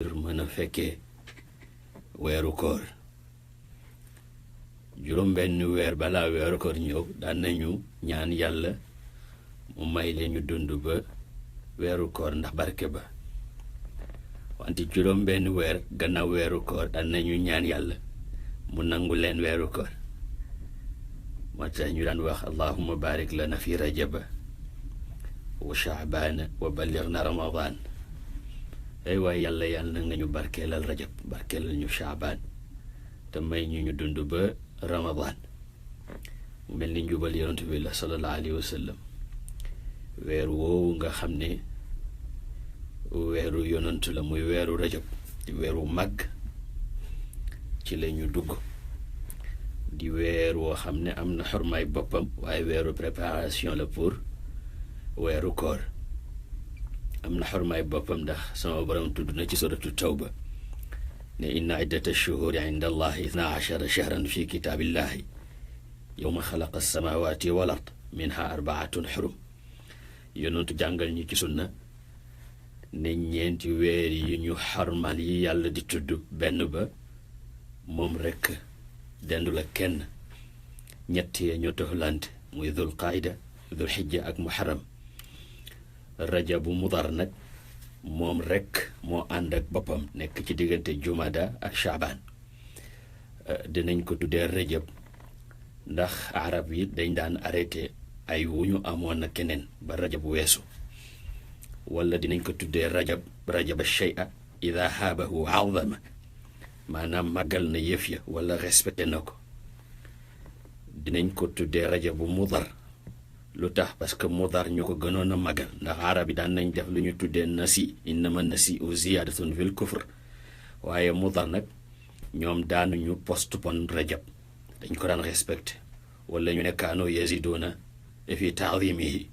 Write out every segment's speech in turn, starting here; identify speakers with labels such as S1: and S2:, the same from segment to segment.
S1: mën a fekkee weeru koor juróom benn weer balaa weeru koor ñëw daan nañu ñaan yàlla mu may leen ñu dund ba weeru koor ndax barke ba wante juróom benn weer gannaaw weeru koor daan nañu ñaan yàlla mu nangu leen weeru koor moo tax ñu daan wax allahumma barik lana fi rajaba wa shaabaana wa ballighna ramadan ay waay yàlla na nga ñu barkeelal rajab barkeelal ñu shaabaan te may ñu dund ba ramadan mu mel ni njubal yonent bi la sallallahu alayhi wa sallam weer woowu nga xam ne weeru yonent la muy weeru rajab di weeru màgg ci la ñu dugg di weer woo xam ne am na xormaay boppam waaye weeru préparation la pour weeru koor am na xormaay boppam ndax sama borom tudd na ci suratu tawba ne inna iddata shuhuri inda allahi itna ashara shahran fi kitaabillahi yowma xalaqa alsamawati wal ard minha arbaatun xurum yonentu jàngal ñu ci sunna ne ñeenti weer yi ñu xormal yi yàlla di tudd benn ba moom rekk dendu la kenn ñett yee ñoo toxlante muy dul qaida dul xijja ak muharram rajabu mudar nag moom rekk moo ànd ak boppam nekk ci diggante jumada ak shaabaan dinañ ko tuddee rajab ndax arab yi dañ daan arrêté ay wu ñu amoon na keneen ba rajab weesu wala dinañ ko tuddee rajaba shay'a ida haabahu azama maanaam màggal na yëf ya wala respecté na ko dinañ ko tuddee rajabu mudar lu tax parce que mudar ñu ko gënoon a magal ndax arab yi daan nañ def lu ñu tuddee nasi innama nasi u ziyadatun fil kufr waaye mudar nag ñoom daanuñu postpone rajab dañ ko daan respecté wala ñu ne kaanoo yaziduna fi taadimihi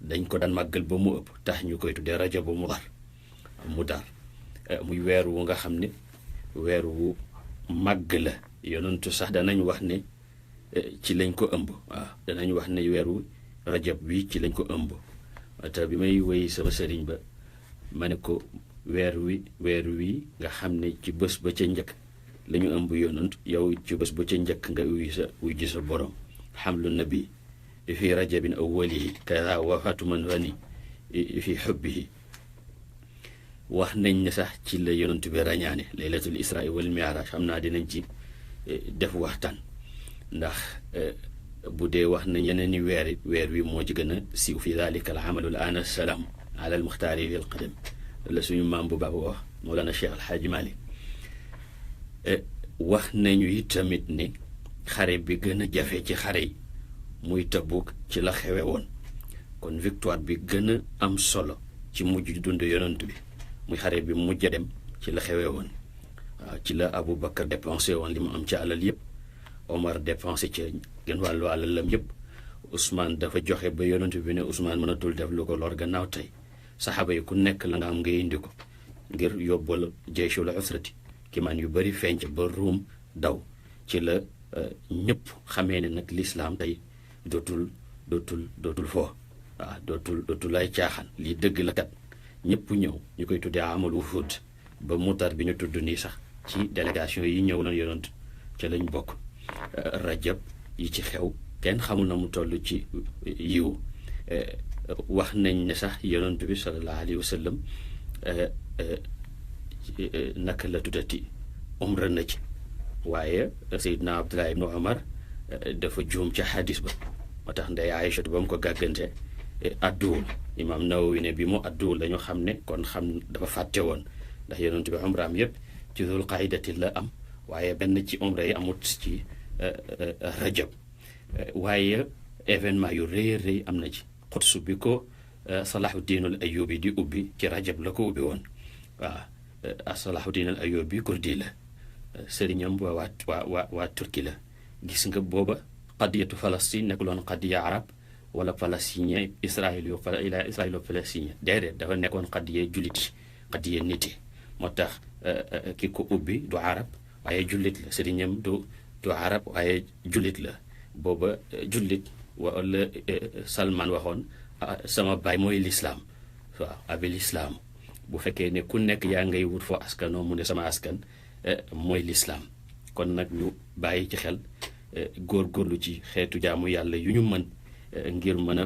S1: dañ ko daan màggal ba mu ëpp tax ñu koy tuddee rajabu mudar muy weer wu nga xam ne weer wu màgg la yonentu sax danañ wax ne ci lañ ko ëmb waaw danañ wax ne weeru rajab wi ci lañ ko ëmb te bi may woy sama sëriñ ba ma ne ko weer wi nga xam ne ci bés ba ca njëkk la ñu ëmb yonent yow ci bés ba ca njëkk nga wuy ji sa borom xamlu nabi fi rajabin awwalihi kada wafatu man wani fi xubbihi wax nañ ne sax ci la yonent bi rañaane laylatul israa wal mi'raj xam naa dinañ ci def waxtaan ndax bu dee wax na yeneen i weer wi moo ci gën a siiw fi dalika al amalul ana salaam ala al muxtaari lil qadam la suñu maam bu baax wax Mawlana Cheikh Al Hadj Malick wax nañu it tamit ne xare bi gën a jafe ci xare yi muy Tabuk ci la xewe woon kon victoire bi gën a am solo ci mujj dund yonent bi muy xare bi mujj a dem ci la xewe woon waaw ci la Abu Bakar dépensé woon li mu am ci alal yëpp Omar dépensé ci gën wàllu alalam yëpp Ousmane dafa joxe ba yonent bi ne Ousmane mënatul def lu ko lor gannaaw tey saxaaba yi ku nekk la nga am nga indi ko ngir yóbbal jayshul usrati kimaan yu bari feeñ ba ruum daw ci la ñëpp xamee ne nag lislaam tey dootul foo waaw dootul ay caaxaan lii dëgg la kat ñëpp ñëw ñu koy tuddee amal wufuud ba mutar bi ñu tudd nii sax ci délégation yi ñëw na yonent ca lañ bokk rajab yi ci xew kenn xamul na mu toll ci yiw wax nañ ne sax yonent bi sallallahu alayhi wa sallam naka la tuddati umra na ci waaye Seydina Abdullah ibnu Omar dafa juum ca xadis ba moo tax ndey Aïchatu ba mu ko gàggante adduwul imaam Nawawi ne bi mu adduwul dañu xam ne kon xam dafa fàtte woon ndax yonent bi umraam yëpp ci dul qaidati la am waaye benn ci umra yi amut ci rajab waaye événement yu rëy am na ci xutsu bi ko Salahuddin al Ayyubi di ubbi ci rajab la ko ubbi woon waaw Salahuddin al Ayyubi kurdi la sëriñam waa turki la gis nga booba qadiyatu Palestine nekkuloon qadiya arab wala palestinien israël palestinien déedéet dafa nekkoon qadiya jullit qadiya niti moo tax ki ko ubbi du arab waaye jullit la sëriñam du arab waaye jullit la booba jullit wala Salman waxoon sama baay mooy lislaam waaw abil islaam bu fekkee ne ku nekk yaa ngay wut foo askanoo mu ne sama askan mooy lislaam. kon nag ñu bàyyi ci xel góorgóorlu ci xeetu jaamu yàlla yu ñu mën ngir mën a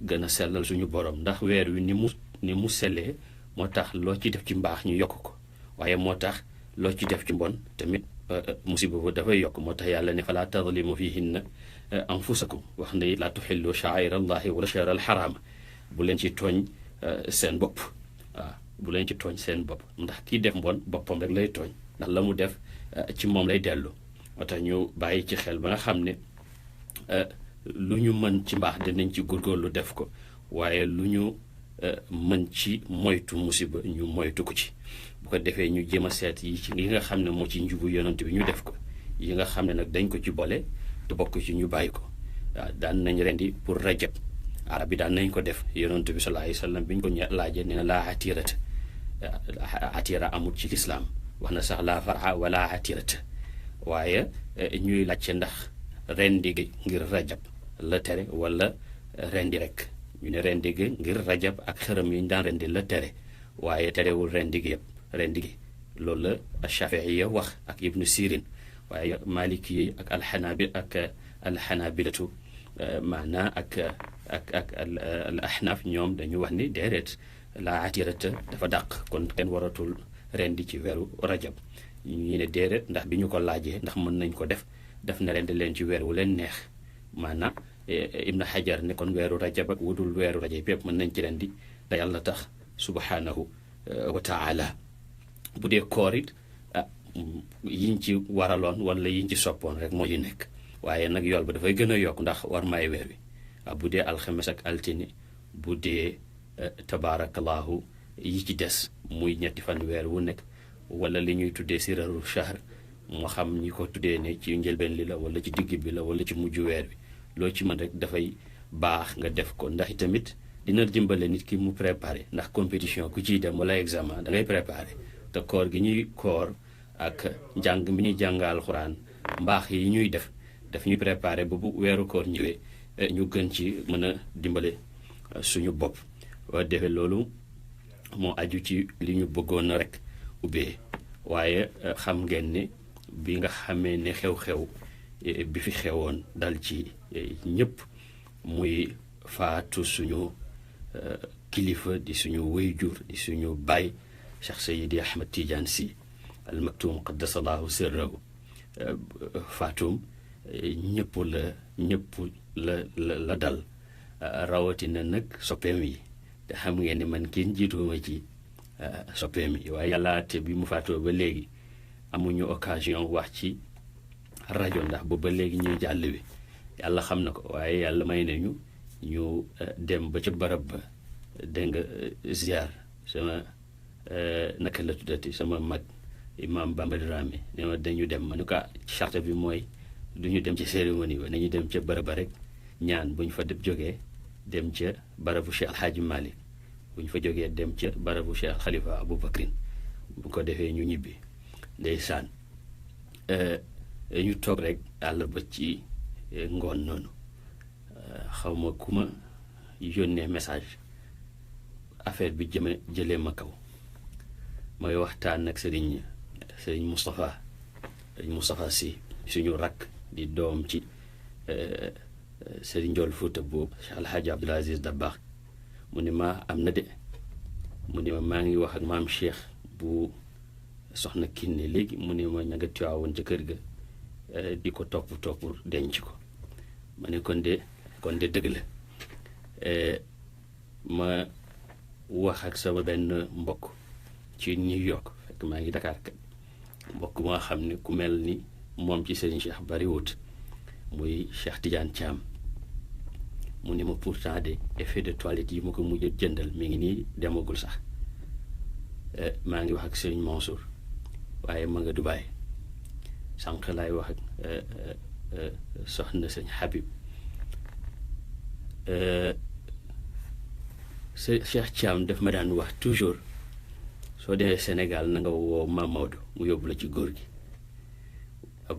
S1: gën a sellal suñu borom, ndax weer wi ni mu sellee moo tax loo ci def ci mbaax ñu yokk ko, waaye moo tax loo ci def ci mbon tamit musiba ba dafay yokk. moo tax yàlla ne falaa tadlimu fihinna anfusakum, wax ne laa tuxillu sha'aira allahi wala shahra al xaraama, bu leen ci tooñ seen bopp. waaw bu leen ci tooñ seen bopp, ndax kii def mbon boppam rek lay tooñ, ndax la mu def ci moom lay dellu. moo tax ñu bàyyi ci xel ba nga xam ne lu ñu mën ci mbaax dinañ ci góorgóorlu def ko, waaye lu ñu mën ci moytu musiba ñu moytu ko ci. bu ko defee ñu jéem a seet yi nga xam ne moo ci njubu yonent bi ñu def ko, yi nga xam ne nag dañ ko ci boole te bokk ci ñu bàyyi ko. waaw daan nañ rendi pour rajab, arab bi daan nañ ko def. yonent bi sallallahu alayhi wa sallam biñ ko laajee nee na laa atirata, atira amul ci lislaam, wax na sax laa farha wala atirata. waaye ñuy laajte ndax rendi gi ngir rajab la tere wala rendi rek. ñu ne rendi gi ngir rajab ak xërëm yi ñu daan rendi la tere, waaye terewul rendi gi yëpp. rendi gi loolu la Shafiiya wax ak Ibnu Sirin, waaye Maliki yi ak alxanabilatu maanaa ak al ahnaf ñoom dañu wax ni déedéet, la atirata dafa dàq, kon kenn waratul rendi ci weeru rajab. ñu ne déedéet, ndax bi ñu ko laajee ndax mën nañ ko def na rendi leen ci weer wu leen neex. maanaam Ibn Hajar ne kon weeru rajab ak wudul weeru rajab yëpp mën nañ ci rendi da yàlla tax subhanahu wa taala. bu dee koor it yiñ ci waraloon wala yiñ ci soppoon rek moo ci nekk, waaye nag yool ba dafay gën a yokk ndax war maay weer wi. bu dee alxames ak altine, bu dee tabaarakallahu yi ci des muy ñetti fan weer wu nekk, wala li ñuy tuddee siraru shahr, moo xam ñi ko tuddee ne ci njëlbeen li la wala ci digg bi la wala ci mujj weer wi. loo ci mën rek dafay baax nga def ko, ndax tamit dina dimbale nit ki mu préparé, ndax compétition ku ciy dem wala examen da ngay préparé. te koor gi ñuy koor ak njàng mi ñuy jàng alxuraan, mbaax yi ñuy def daf ñuy préparé ba bu weeru koor ñëwee ñu gën ci mën a dimbale suñu bopp. waa defee loolu moo aju ci li ñu bëggoon rek ubbee. waaye xam ngeen ne bi nga xamee ne xew-xew bi fi xewoon dal ci ñëpp, muy faatu suñu kilifa di suñu wayjur di suñu baay Cheikh Seydi Ahmed Tidiane Sy al Maktoum qaddasallahu sirrahu, faatum ñëpp la dal, rawatina nag soppeem yi. te xam ngeen ne man kenn jiituma ci soppeem yi, waaye yàlla te bi mu faatoo ba léegi amuñu occasion wax ci rajo, ndax ba léegi ñuy jàll wi. yàlla xam na ko, waaye yàlla may nañu ñu dem ba ca barab ba, dégg nga ziar sama naka la tuddati sama mag imam Bamba Dramé ne ma dañu dem. ma ne ko charte bi mooy du ñu dem ci cérémonie ba, nañu dem ca barab ba rek ñaan, bu ñu fa jógee dem ca barabu Cheikh Alhaaji Malick, bu ñu fa jógee dem ca barabu Cheikh Khalifa Abou Bakrin, bu ko defee ñu ñibbi. ndeysaan ñu toog rek àll ba ci ngoon noonu, xaw ma ku ma yónnee message, affaire bi jëlee ma kaw. may waxtaan nag sëriñ Moustapha Sy suñu rakk di doom ci sëriñ Njool Fuuta boobu Cheikh Alhaaji Abdoul Aziz Dabakh. mu ne ma am na de, mu ne ma maa ngi wax ak maam Cheikh bu soxna Kiné léegi, mu ne ma ña nga Tiwaawoon ca kër ga di ko topp denc ko. ma ne kon de dëgg la. ma wax ak sama benn mbokk ci New York, fekk maa ngi Dakar kat, mbokk moo xam ne ku mel ni moom ci sëriñ Cheikh bariwut, muy Cheikh Tidiane Thiam. mu ne ma pourtant de effet de toilette yi ma ko mujj jëndal mi ngi nii demagul sax. maa ngi wax ak sëriñ Mansour, waaye ma nga Dubaay. sànq laay wax ak soxna sëñ Habib. Cheikh Thiam daf ma daan wax toujours, soo demee Sénégal na nga woo Mame Maodo mu yóbbu la ci góor gi.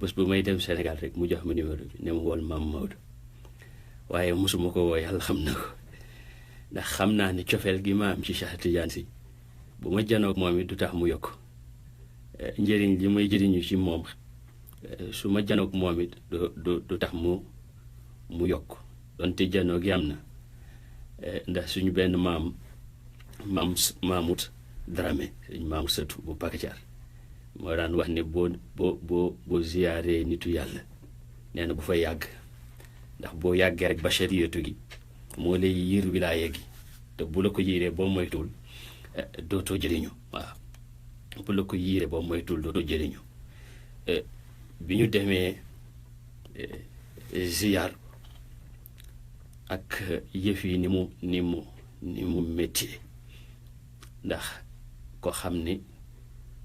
S1: bés bu may dem Sénégal rek mu jox ma numéro bi ne ma wool Mame Maodo, waaye mosuma ko woo, yàlla xam na ko, ndax xam naa ne cofeel gi ma am ci Cheikh Tidiane Sy bu ma janoog moom it du tax mu yokk njëriñ li may jëriñu ci moom su ma janoog moom it du tax mu yokk donte janoog yam na ndax suñu benn Maamut Dramé suñu maam sëtu bu Pakacaar moo daan wax ne boo ziyaaree nitu yàlla nee na bu fa yàgg ndax boo yàggee rek bashariyatu gi moo lay yiir wilaaya gi te bu la ko yiiree boo moytuwul dootoo jëriñu waaw bu la ko yiiree boo moytuwul dootoo jëriñu bi ñu demee ziyaar ak yëf yi ni mu métti ndax ko xam ni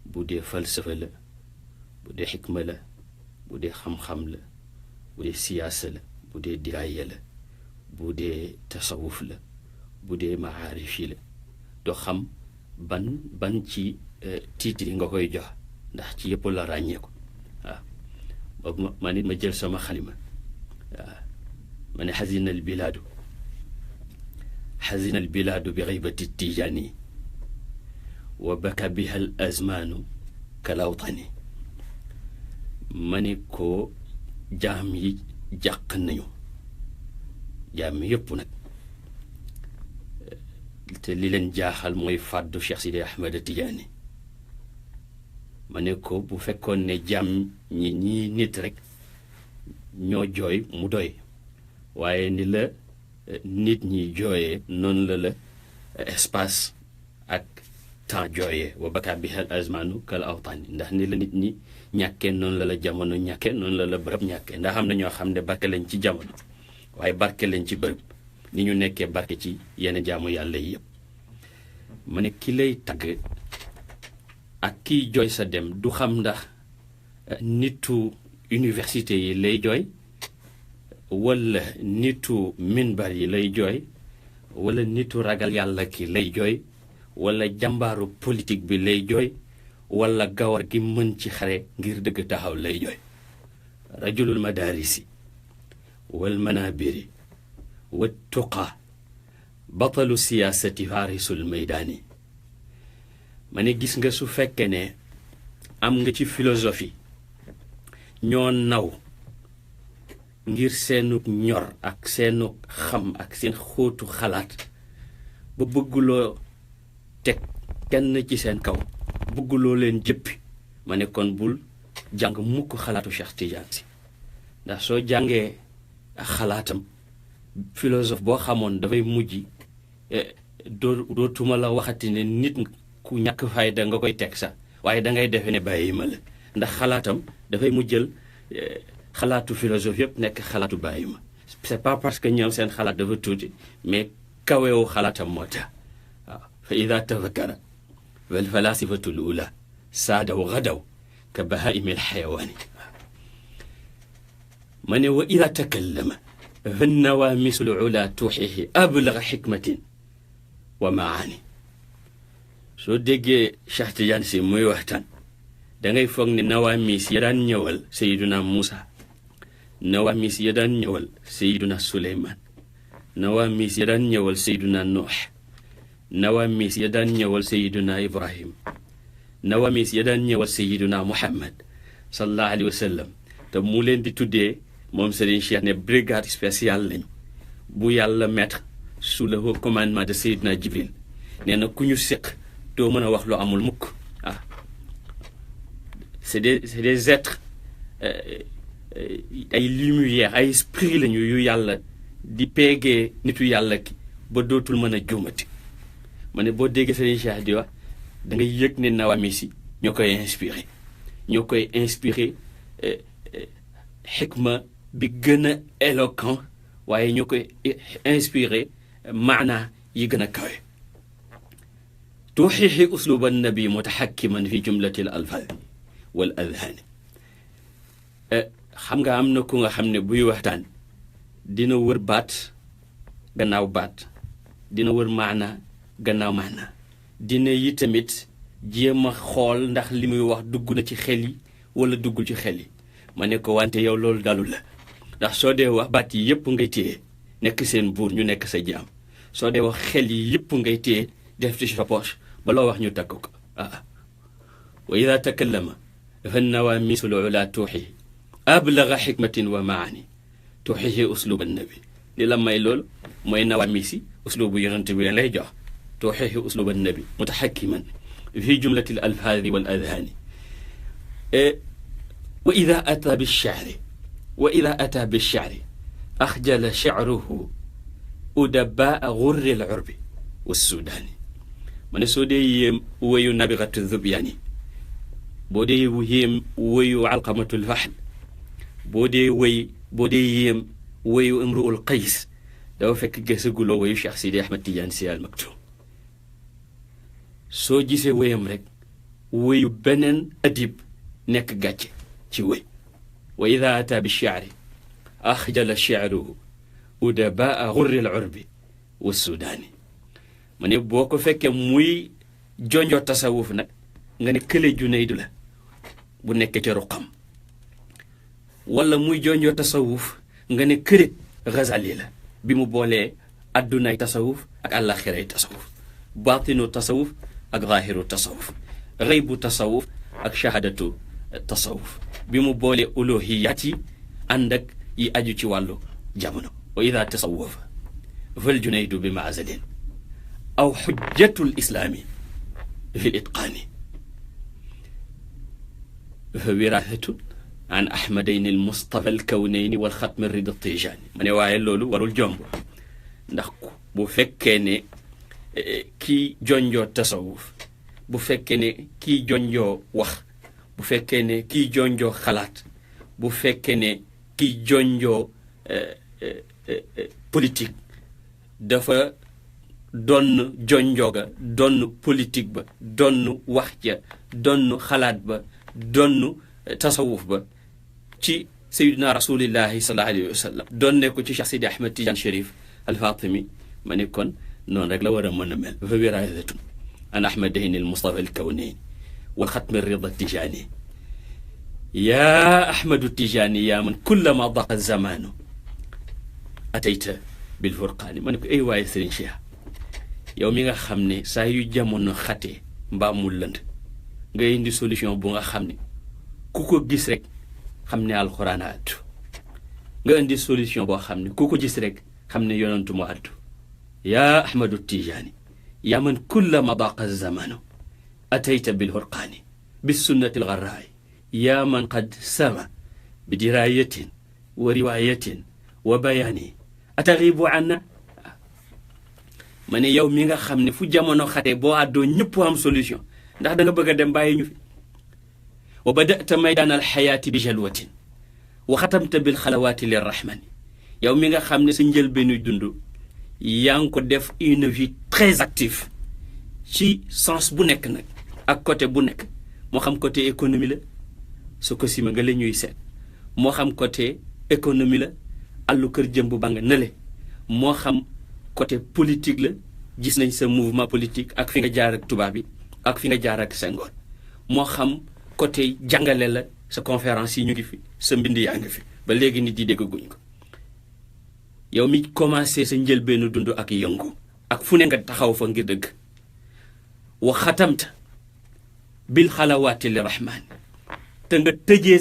S1: bu dee falsafa la bu dee xikma la bu dee xam-xam la bu dee siyaasa la bu dee diraaya la bu dee tasawuf la bu dee maarif yi la doo xam ban ci titre nga koy jox ndax ci yëpp la ràññee ko waaw boobu ma nit ma jël sama xalima waaw ma ne xazina al bilaadu bi xaybati tijaani wa baka biha al azmaanu kalawtani ma ne ko jaam yi jàq nañu jaam yëpp nag te li leen jaaxal mooy fàddu Cheikh Sidi Ahmed Tidiane ma ne ko bu fekkoon ne jaam ñii nit rek ñoo jooy mu doy waaye ni la nit ñi jooyee noonu la espace ak temps jooyee wa baka biha al azmanu kal awtani ndax ni la nit ñi ñàkkee noonu la jamono ñàkkee noonu la bërëb ñàkkee ndax am na ñoo xam ne barke lañ ci jamono waaye barke lañ ci bërëb ni ñu nekkee barke ci yenn jaamu yàlla yi yëpp ma ne ki lay tagg ak kiy jooy sa dem du xam ndax nitu université yi lay jooy wala nitu minbar yi lay jooy wala nitu ragal yàlla ki lay jooy wala jàmbaaru politique bi lay jooy wala gawar gi mën ci xare ngir dëgg taxaw lay jooy rajulul madarisi wal manabiri wa tuqa batalu siyaasati farisul maydaani ma ne gis nga su fekkee ne am nga ci philosophie ñoo naw ngir seenu ñor ak seenu xam ak seen xóotu xalaat ba bëgguloo teg kenn ci seen kaw bëgguloo leen jëppi ma ne kon bul jàng mukk xalaatu Cheikh Tidiane si ndax soo jàngee xalaatam philosophe boo xamoon dafay mujj dootuma la waxati ne nit ku ñàkk fayda nga koy teg sax waaye dangay defe ne bàyyi ma la ndax xalaatam dafay mujjël xalaatu philosophe yëpp nekk xalaatu bàyyi ma c'est pas parce que ñoom seen xalaat dafa tuuti mais kawewu xalaatam moo tax waaw fa ida tafakkara wal falasifatu l ula saadaw gadaw ka bahaimi l xayawaani ma ne wa ida takallama fa nawamisu l ula tuuxihi ablaga xikmatin wa maani soo déggee Cheikh Tidiane si muy waxtaan dangay foog ne nawaamis ya daan ñëwal Seydina Muusa nawaamis ya daan ñëwal Seydina Suleymaan nawaamis ya daan ñëwal Seydina Nuux nawaamis ya daan ñëwal Seydina Ibrahim nawaamis ya daan ñëwal Seydina Muhammad sallallahu alayhi wa sallam te mu leen di tuddee moom Serigne Cheikh ne brigade spéciale lañu bu yàlla mettre sous le haut commandement de Seydina Jibril nee na ku ñu séq doo mën a wax lu amul mukk ah c'est des êtres ay lumière ay esprit lañu yu yàlla di peegee nitu yàlla ki ba dootul mën a juumati ma ne boo déggee Serigne Cheikh di wax da ngay yëg ne nawaamis yi ñoo koy inspiré xikma bi gën a éloquent waaye ñoo koy inspiré maana yi gën a kawe tuuxiixi usluba nabi mutaxakkiman fi jumlati al alfaaz wal adhaani xam nga am na ku nga xam ne buy waxtaan dina wër baat gannaaw baat dina wër maana gannaaw maana dina yi tamit jéem a xool ndax li muy wax dugg na ci xel yi wala duggul ci xel yi ma ne ko wante yow loolu dalu la ndax soo dee wax baat yi yëpp ngay téye nekk seen buur ñu nekk sa jaam soo dee wax xel yi yëpp ngay téye def ci sa poche ba loo wax ñu takk ko wa ida takallama fa nawaamisu l-ulaa tuuxihi ablaga xikmatin wa maani tuuxihi uslub annabi li la may loolu mooy nawaamisi uslubu yonent bi leen lay jox tuuxihi uslub annabi mutaxakkiman fi jumlati al alfaadi wal adhaani wa ida ata bichari wa ida ata bichari axjala chahruhu udabaa gurri l urbi wa sudaani ma ne soo dee yéem woyu nabigatu zubyaani boo dee yéem woyu alqamatul fahl boo dee yéem woyu imruul qays dafa fekk gësaguloo woyu Cheikh Sidi Ahmed Tidiane Sy Al Maktoum soo gisee woyam rek woyu beneen adib nekk gàcce ci woy wa ida ata bi chaari axjala chahruhu udabaa gurri l urbi wa sudaani ma ne boo ko fekkee muy jonjoo tasawuf nag nga ne kële Junaydu la bu nekk ca ruqam wala muy jonjoo tasawuf nga ne kële Ghazali la bi mu boolee addunaay tasawuf ak àllaxiray tasawuf baatinu tasawuf ak zaahiru tasawuf xaybu tasawuf ak shahadatu tasawuf bi mu boolee uluhiyaat yi ànd ak yi aju ci wàllu jamono wa ida tasawafa fal Junaydu bi maazalin aw xujjatul islaami fi l itqaani fa wiraahatun an ahmadayni al mustafa al kawnayni wal xatmi rida tijaani ma ne waaye loolu warul jomb ndax bu fekkee ne kii jonjoo tasawuf bu fekkee ne kii jonjoo wax bu fekkee ne kii jonjoo xalaat bu fekkee ne kii jonjoo politique dafa donn jonjooga donn politique ba donn wax ja donn xalaat ba donn tasawuf ba ci sayyidina rasulillahi sallallahu alayhi wa sallam donne ko ci Cheikh Sidi Ahmed Tidiane Chérif al Fatimi ma ne kon noonu rek la war a mën a mel fa wiraadatun an ahmadayni al mustafa al kawnayni wal xatmi rida tijaani yaa ahmadu tijaani yaa man kullama daqa zamaanu atayta bil furqaani ma ne ko ay waaye Sëriñ Cheikh yow mi nga xam ne saa yu jamono xatee mbaa mu lënd nga indi solution bu nga xam ne ku ko gis rek xam ne alxuraan a addu nga indi solution boo xam ne ku ko gis rek xam ne yonantu mu addu yaa ahmadu tijaani yaa man kullama daqa zamanu atayta bil furqaani bis sunnati al garraay yaa man qad sama bi diraayatin wa riwaayatin wa bayaani ataxibu anna ma ne yow mi nga xam ne fu jamono xatee boo àddoo ñëpp am solution ndax da nga bëgg a dem bàyyi ñu fi wa badata maydaan alxayaati bi jalwatin wa xatamta bil xalawaati lirrahmani yow mi nga xam ne sa njëlbeenu dund yaa ngi ko def une vie très active ci sens bu nekk nag ak côté bu nekk moo xam côté économie la su ko sima nga la ñuy seet moo xam côté économie la àllu kër jëmb ba nga nële moo xam côté politique la gis nañ sa mouvement politique ak fi nga jaar ak tubaab bi ak fi nga jaar ak Senghor moo xam côté jàngale la sa conférence yi ñu ngi fi sa mbind yaa ngi fi ba léegi nit yi déggaguñ ko yow mi commencé sa njëlbeenu dund ak yëngu ak fu ne nga taxaw fa ngir dëgg wa xatamta bil xalawaati li rahmaan te nga tëjee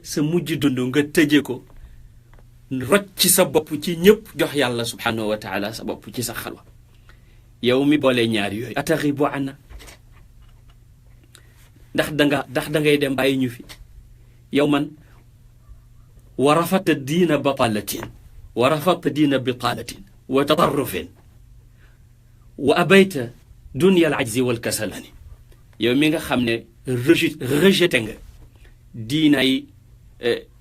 S1: sa mujj dund nga tëjee ko rocc ci sa bopp ci ñëpp jox yàlla subhanahu wa taala sa bopp ci sa xalwa yow mi boolee ñaar yooyu ataxibu ana ndax dangay dem bàyyi ñu fi yow man wa rafata diina batalatin wa rafata diina bitalatin wa tatarrufin wa abayta dunya al ajzi wal kasalani yow mi nga xam ne rejeté nga diinay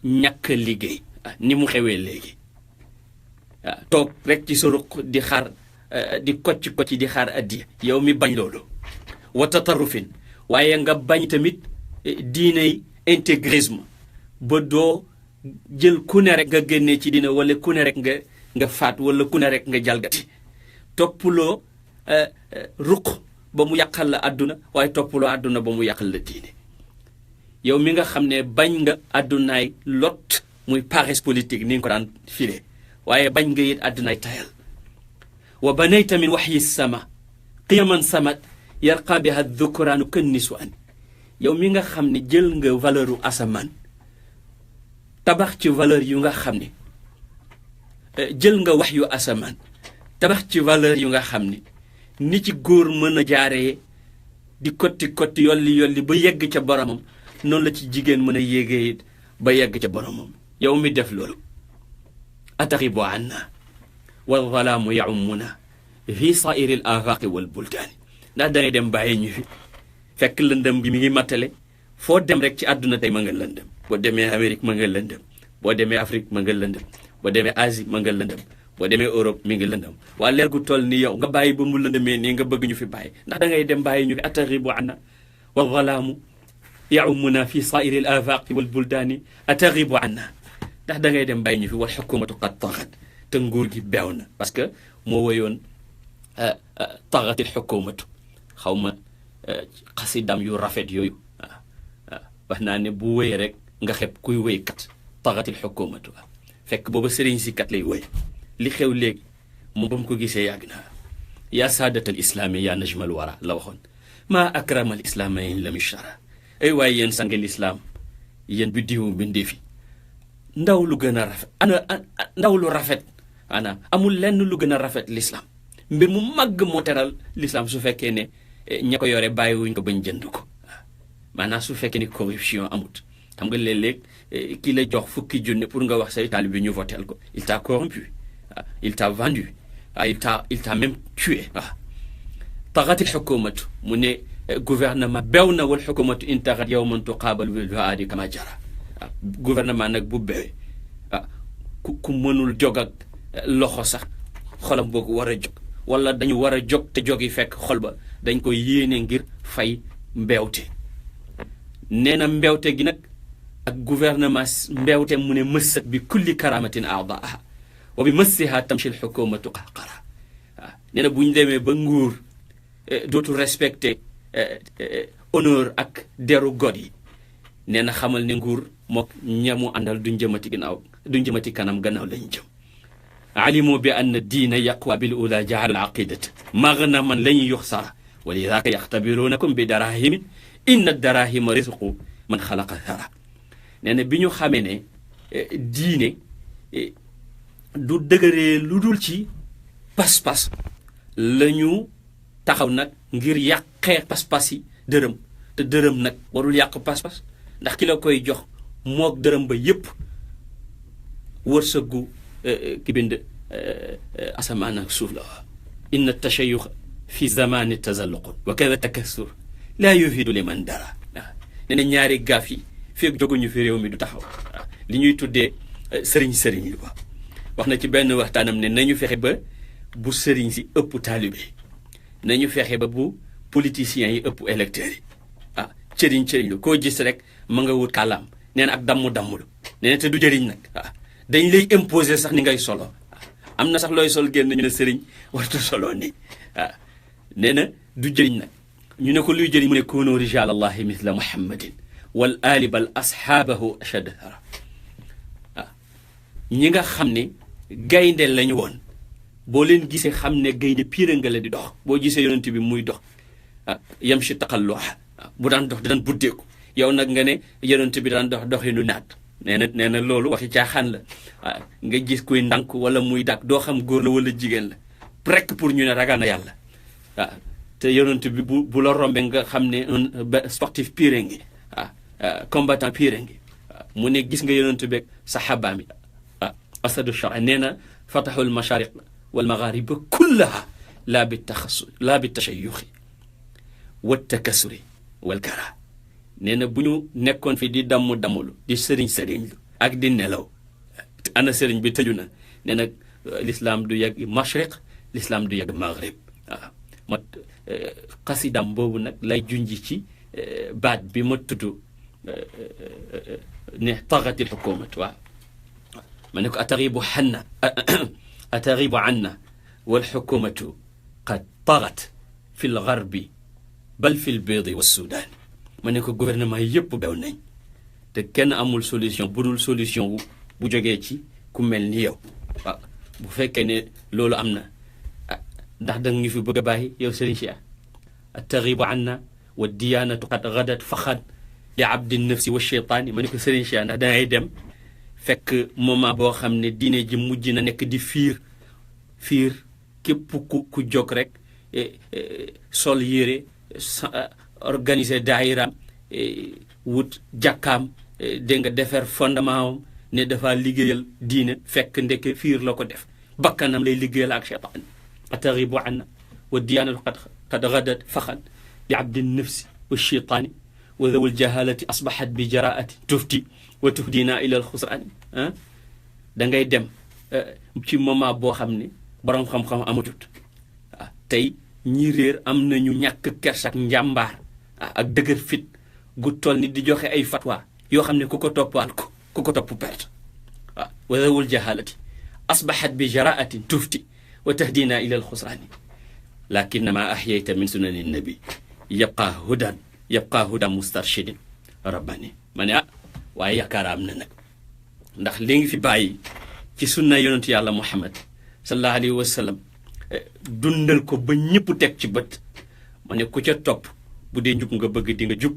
S1: ñàkk liggéey ni mu xewee léegi toog rek ci sa ruq di xaar di kocc di xaar addiya yow mi bañ loolu wa tatarrufin waaye nga bañ tamit diinay intégrisme ba doo jël ku ne rek nga génnee ci diina wala ku ne rek nga faat wala ku ne rek nga jalgati toppuloo ruq ba mu yàqal la àdduna waaye toppuloo àdduna ba mu yàqal la diine yow mi nga xam ne bañ nga àddunaay lot muy paresse politique ni nga ko daan file waaye bañ nga it àddunaay tayal wa banayta min waxyi sama qiyaman samat yarqa biha dhukuraanu kan niswaan yow mi nga xam ne jël nga valeur u asamaan tabax ci valeur yu nga xam ne jël nga wax yu asamaan tabax ci valeur yu nga xam ne ni ci góor mën a jaaree di kotti yolli ba yegg ca boromam noonu la ci jigéen mën a yéegee ba yegg ca boromam yow mi def loolu ataxibu anna wal zalaamu yaumuna fi sairi l afaqi wal buldaani ndax dangay dem bàyyi ñu fi fekk lëndëm bi mi ngi mattale foo dem rek ci àdduna tey ma nga lëndëm boo demee Amérique ma nga lëndëm boo demee Afrique ma nga lëndëm boo demee Asie ma nga lëndëm boo demee Europe mi ngi lëndëm waa leer gu toll ni yow nga bàyyi ba mu lëndëmee nii nga bëgg ñu fi bàyyi ndax da ngay dem bàyyi ñu fi ataxibu anna wa zalaamu yaumuna fi sairi l afaqi wal buldaani ataxibu anna ndax da ngay dem bàyyi ñu fi wal xukumatu qad taxat te nguur gi beew na parce que moo woyoon taxatil xukumatu xaw ma xasidam yu rafet yooyu wax naa ne bu wéyee rek nga xeb kuy wéykat taxatil xukumatu fekk booba sëriñ si kat lay wéy li xew léegi moom ba mu ko gisee yàgg na yaa saadatal islaami yaa najmal wara la waxoon maa akramal islaama in lam yushara ay waaye yéen sange lislaam yéen bi diwu bindee fi ndaw lu gën a rafet ndaw lu rafet ana amul lenn lu gën a rafet lislaam mbir mu màgg moo teral lislaam su fekkee ne ña ko yore bàyyiwuñ ko bañ jënd ko maanaam su fekkee ni corruption amut xam nga léeg-léeg kii la jox fukki junne pour nga wax say taalibe bi ñu voteel ko il t'a corrompu il t'a vendu il t'a même tué taxatil xukumatu mu ne gouvernement bew na wal xukumatu in taxat yawman tuqaabalu bil waadi kama jara gouvernement nag bu bewee ku mënul jog ak loxo sax xolam boo ko war a jog wala dañu war a jog te jog yi fekk xol ba dañ ko yéene ngir fay mbeewte nee na mbeewte gi nag ak gouvernement mbeewte mu ne mëssat bi kulli karamatin aadaaha wa bi mëssiha tamshi l xukumatu qahqara nee na bu ñu demee ba nguur dootu respecté honneur ak deru god yi nee na xamal ne nguur mook ñamu àndal duñ jëmati kanam gannaaw lañ jëm alimu bi anna diina yaqwa bil ula jaal aqidat magnaman lan yuxsara wa lidaka yaxtabirunakum bi darahimin inna darahima risqu man xalaqa thara nee na bi ñu xamee ne diine du dëgëree lu dul ci pas-pas la ñu taxaw nag ngir yàqee pas-pas yi dërëm te dërëm nag warul yàq pas-pas ndax ki la koy jox mook dërëm ba yépp wërsëgu ki bind asamaan ak suuf la waa inna tashayux fi zamani tazalluqun wa kada takassur laa yufidu liman dara waaw nee na ñaari gaaf yi feeg jóguñu fi réew mi du taxaw waaw li ñuy tuddee sëriñ yi quoi wax na ci benn waxtaanam ne nañu fexe ba bu sëriñ si ëpp taalibe nañu fexe ba bu politiciens yi ëpp électeurs yi cëriñ lu koo gis rek ma nga wut kàllaam nee na ak dammulu nee na te du jëriñ nag dañ lay imposer sax ni ngay solo am na sax looy sol génn ñu ne sëriñ wartu solo nii nee na du jëriñ nag ñu ne ko luy jëriñ mu ne kunu rijal allahi mithla muhammadin wal ali bal ashaabahu ashad hara ñi nga xam ne gaynde lañu woon boo leen gisee xam ne gaynde piire nga la di dox boo gisee yonent bi muy dox yam si taqalluha bu daan dox daan buddeeku yow nag nga ne yonent bi daan dox doxinu naat nee na loolu waxi caaxaan la nga gis kuy ndànk wala muy dàkk doo xam góor la wala jigéen la rek pour ñu ne ragal na yàlla te yonent bi bu la rombe nga xam ne un sportif pire ngi combattant pire ngi mu ne gis nga yonent beeg saxaaba mi asadu shara nee na fataxul mashariq wal maghariba kullaha laa bi tashayuxi wa takasuri wal kara nee na bu ñu nekkoon fi di dammulu di sëriñ lu ak di nelaw ana sëriñ bi tëju na nee na l'islam du yegg mashriq l'islam du yegg maghrib waaw mat xasidam boobu nag lay junji ci baat bi ma tudd ne taxatil xukumat waaw ma ne ko ataribu anna wal xukumatu qad taxat fi l garbi bal fi l biidi wa sudan ma ne ko gouvernement yëpp bew nañ te kenn amul solution bu dul solution bu jógee ci ku mel ni yow waaw bu fekkee ne loolu am na ndax danga ñu fi bëgg a bàyyi yow Serigne Cheikh attaxibu anna wa diyaanatu qad gadat faxad li abdi nafsi wa cheytaani ma ne ko Serigne Cheikh ndax dangay dem fekk moment boo xam ne diine ji mujj na nekk di fiir képp ku jóg rek sol yére organiser daayiraam wut jàkkaam dégg nga defar fondement am ne dafa liggéeyal diine fekk ndeke fiir la ko def bakkanam lay liggéeyal ak cheytaan ataribu anna wa diyaanatu qad gadat faxad li abdi nafsi wa cheytaani wa dawul jahalati asbahat bi jaraati tufti wa tuhdina ila al xusraani da ngay dem ci moment boo xam ne borom xam-xam amatut tey ñi réer am nañu ñàkk kers ak njàmbaar ak dëgër fit gu toll ni di joxe ay fatwa yoo xam ne ku ko toppaal ko ku ko topp perte wa dawul jahalati asbahat bi jaraatin tufti wa tahdina ila al xusraani lakin ma ahyayta min sunani nabi yabqa hudan mustarshidin rabbani ma ne waaye yaakaar am na nag ndax li ngi fi bàyyi ci sunna yonentu yàlla Muhammad sallallahu alayhi wa sallam dundal ko ba ñëpp teg ci bët ma ne ku ca topp bu dee njub nga bëgg di nga jub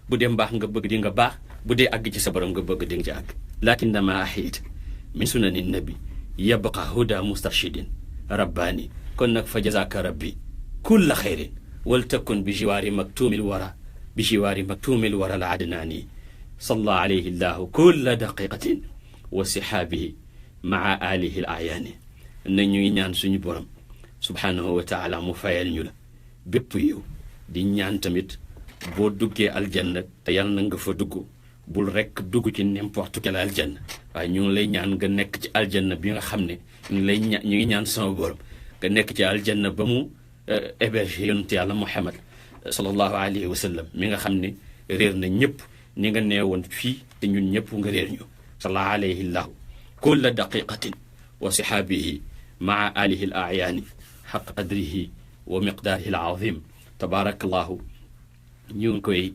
S1: bu dee mbaax nga bëgg di nga baax bu dee àgg ci sa borom nga bëgg di nga ci àgg lakin ma ahyayta min sunani nabi yabqa huda mustarshidin rabbani kon nag fa jazaka rabbi kulla xayrin wal takun bi jiwaari maktumil wara la adnaani salla alayhi llahu kulla daqiqatin wa sihaabihi maa alihi l ayaani na ñu ngi ñaan suñu borom subhaanahu wa taala mu fayal ñu la bépp yiw di ñaan tamit boo duggee aljanna te yàlla na nga fa dugg bul rekk dugg ci n'importe quel aljanna waaye ñu ngi lay ñaan nga nekk ci aljanna bi nga xam ne ñu ngi ñaan sama borom nga nekk ci aljanna ba mu héberger yonent yàlla Muhammad sallallahu alayhi wa sallam mi nga xam ne réer na ñëpp ni nga neewoon fii te ñun ñëpp nga réer ñu sallallahu alayhi llahu kulla daqiqatin wa sihaabihi maa alihi l ayaani xaq qadrihi wa miqdaarihi l azim tabaarakallahu ñu ngi koy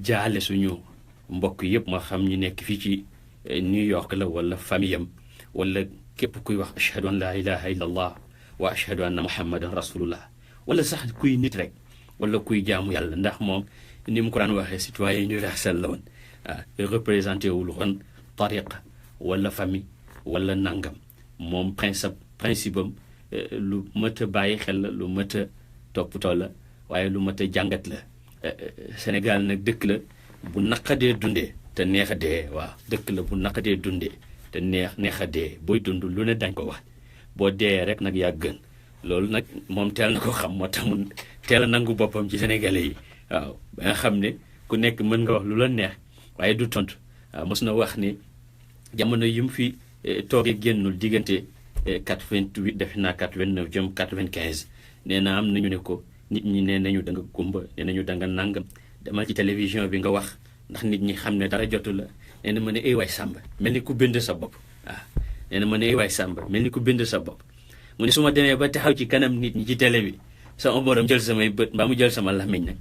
S1: jaale suñu mbokk yëpp ma xam ñu nekk fii ci New York la wala famiyam wala képp kuy wax ashhadu an la ilaha illa allah wa ashhadu anna muhammadan rasulullah wala sax kuy nit rek wala kuy jaamu yàlla ndax moom ni mu ko daan waxee citoyen universel la woon représenté wul woon tariqa wala famille wala nangam moom principe am lu mat a bàyyi xel la lu mat a toppatoo la waaye lu mat a jàngat la Sénégal nag dëkk la bu naqadee dundee te neex a dee waaw dëkk la bu naqadee dundee te neex a dee booy dund lu ne dañ ko wax boo dee rek nag yaa gën loolu nag moom teel na ko xam moo tax mu teel a nangu boppam ci sénégalais yi waaw ba nga xam ne ku nekk mën nga wax lu la neex waaye du tontu waaw mos na wax ni jamono yi mu fi toogee génnul diggante 88 defe naa 89 jëm 95 nee na am nañu ne ko nit ñi nee nañu da nga gumba nee nañu da nga nangam demal ci télévision bi nga wax ndax nit ñi xam ne dara jotu la nee na ma ne ay waay sàmba mel ni ku bind sa bopp waaw nee na ma ne ay waay sàmba mel ni ku bind sa bopp mu ne su ma demee ba taxaw ci kanam nit ñi ci télé bi sama borom jël samay bët mbaa mu jël sama làmmiñ nag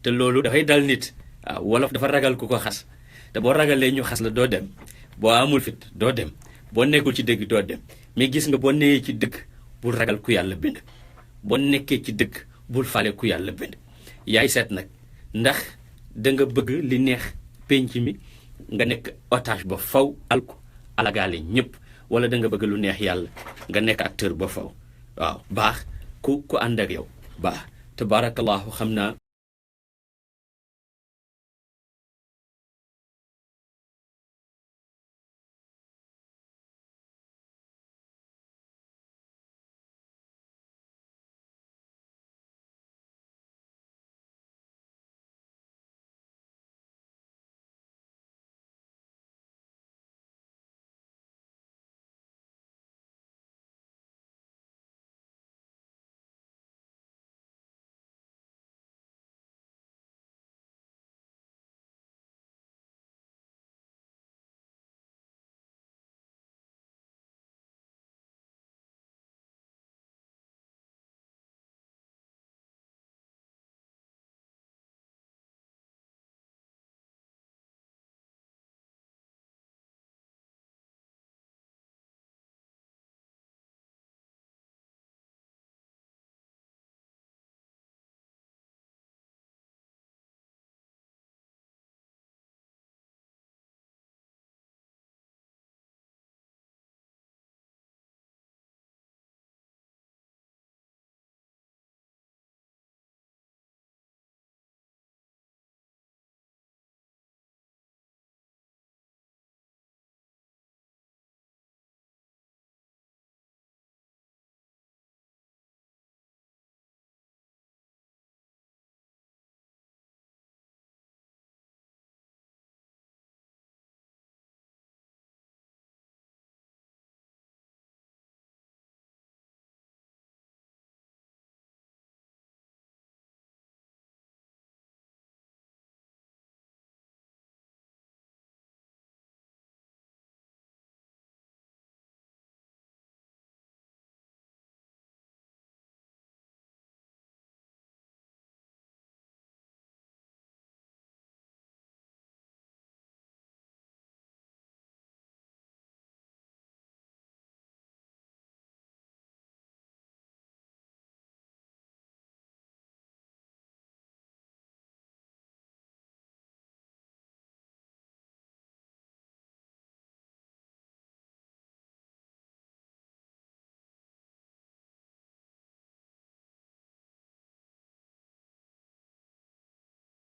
S1: te loolu dafay dal nit waaw wolof dafa ragal ku ko xas te boo ragalee ñu xas la doo dem boo amul fit doo dem boo nekkul ci dëgg doo dem mais gis nga boo nekkee ci dëgg bul ragal ku yàlla bind boo nekkee ci dëgg bul fale ku yàlla bind yaay seet nag ndax da nga bëgg li neex penc mi nga nekk otage ba faw alku alagaale ñëpp wala da nga bëgg lu neex yàlla nga nekk acteur ba faw waaw baax ku ànd ak yow baax tabarakallahu xam naa